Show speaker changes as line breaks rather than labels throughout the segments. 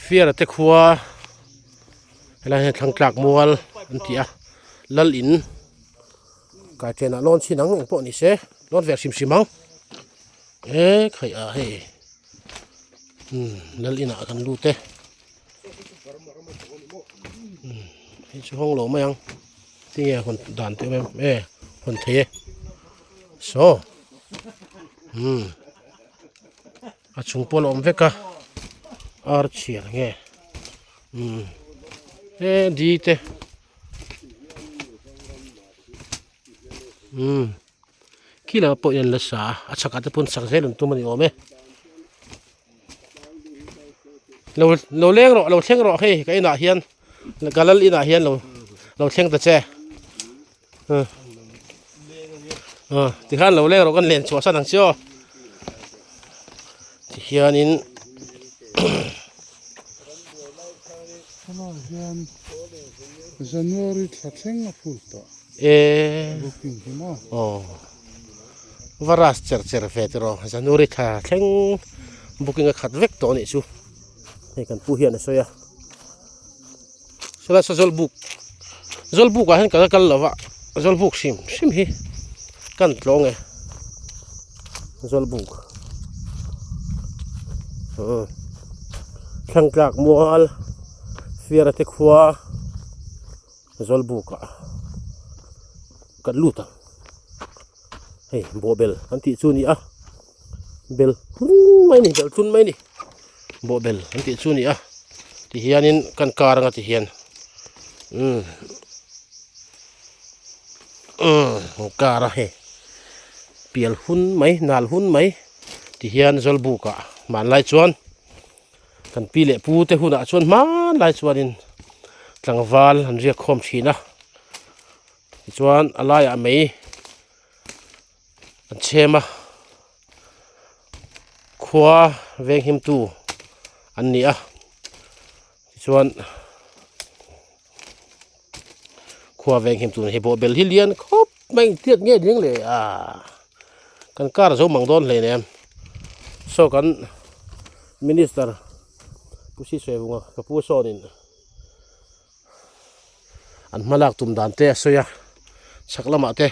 Fiara te khua helai hian thlang tlak mual an ti a lal in kai chen ah lawn chin ang eng pawh ni se lawn ve hrim hrim ang e khaih ah hei umm lal inah kan lut e umm hei chu hawng lo mai ang tinge hawn dan te awm em e hawn thei e saw umm. A chung pawh a la awm vek a ar chhiar nge umm he di te umm khi lamah pawh hian an la sa a a chhakah te pawh an sak zel an tum a ni awm e lo lo leng rawh lo thleng rawh hei ka inah hian ka lal inah hian lo lo thleng ta che. Tikhan lo leng rawh kan len chhuah san ang che aw tihianin
Helai hian January thla thleng a phul tawh
e
booking hi maw
aw varas cher cher ve tiraw January thla thleng booking a khat vek tawh a nih chu hei kan pu hian a sawi a. Sawlai saw zawlbuk zawlbuk ah hian ka la kal lo va zawlbuk hrim hrim hi kan tlawng e zawlbuk umm thlang tlak mual fiara te khua zawlbuk ah kan lut ang hei bawhbel an tih chu a ni a bel hlun mai a ni bel hlun mai a ni. Bawhbel an tih chu a ni a tihianin kan kar anga tihian umm umm kar a hei pial hun mai nal hun mai tihian zawlbuk ah hmanlai chuan kan pi leh pu te hunah chuan hmanlai chuanin tlangval an riak khawm thin a tichuan a laiah mei an chhem a khua veng him tu an ni a tichuan khua veng him tu hei bawhbel hi lian khawp mai engtiat nge ding le ah kan car zo mang dawn hleinem saw kan minister pu sisevunga ka pu sawnin. An hmalak tum dan te a sawi a chhak lamah te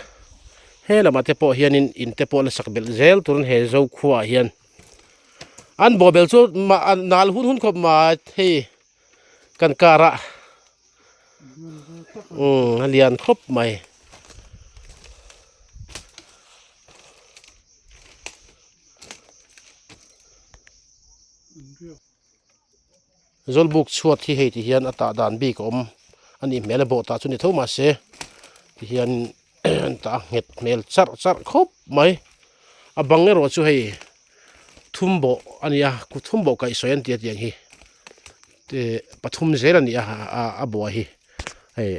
he lamah te pawh hianin in te pawh la sak belh zel turin he zo khuaah hian an bawhbel chu mah nal hun hun khawp mai hei kan car ah umm a lian khawp mai. Zawlbuk chhuat hi hei ti hian a tah dan bik a awm a nih hmel a bawh tah chu ni tho mahse ti hian an tah a nghet hmel charh charh khawp mai a bang erawh chu hei thum bawh a ni a thum bawh kaih sawi an ti a tiang hi eh pathum zel a ni a a bawh hi hei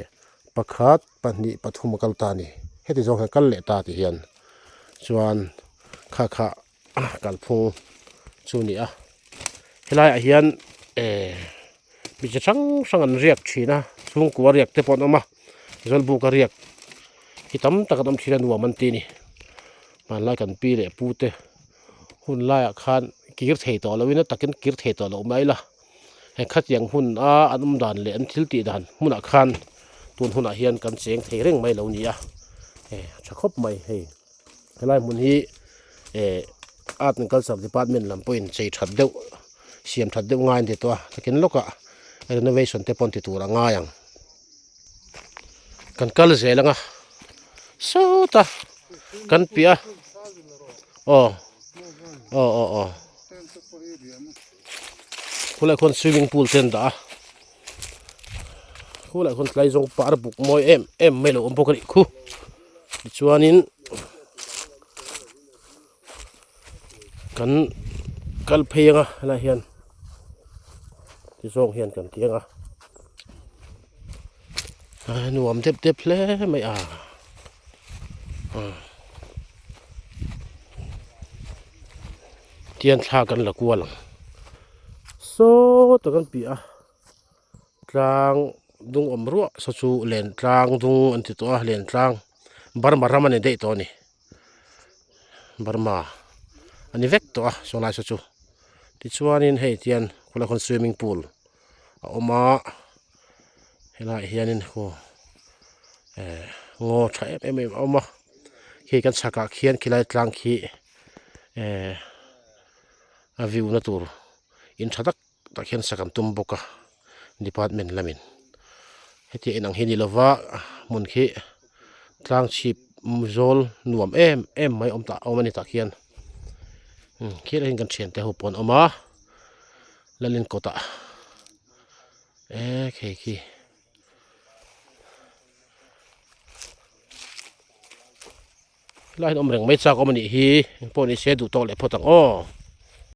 pakhat pahnih pathum a kal ta a ni heti zawng hian kal leh ta ti hian chuan kha kha. kalphung chu a ni a helai ah hian eh mi chi hrang hrang an riak thin a chhungkua riak te pawh an awm a zawlbuk a riak hi tam tak an awm thin a nuam an ti a ni hmanlai kan pi leh pu te hun laiah khan kir thei tawh lo in a takin kir thei tawh loh mai la heng khatiang hun a an awm dan leh an thil tih dan hmunah khan tun hunah hian kan cheng thei reng mai lo ni a eh a tha khawp mai hei. Helai hmun hi eh art and culture department lam pawhin chei that deuh siam that deuh ngai an ti tawh a takin lawkah renovation te pawh an ti tur a ngai ang kan kal zel ang a sawta kan piah a aw aw aw aw khulai khuan swimming pool te an dah a khulai khuan tlai zawng par buk mawi em em mai lo awm bawk a nih khu. Tichuanin kan kal phei anga helai hian ti zawng hian kan ti anga a nuam dep dep hle mai a tian thla kan la kual ang sawtah kan piah a. Tlang dung awm ruah saw chu len tlang dung an ti tawh a len tlang Burma ram a ni daih tawh a ni Burma a ni vek tawh a saw lai saw chu tichuanin hei tian. Khulaiah khuan swimming pool a awm a helaiah hianin khu eh ngaw tha em em a awm a khi kan chhakah khian khilai tlang khi eh a view na tur in tha tak tak hian sak an tum bawk a department lamin hetiang inang hi a ni lova hmun khi tlang chhip zawl nuam em em mai awm tah awm a ni tah khian umm khilaiah hian kan thiante ho pawh an awm a lalin kawtah eee khei khi. Helai hian awm reng mai chak awm a nih hi engpawh ni se duh tawk leh phawt ang aw.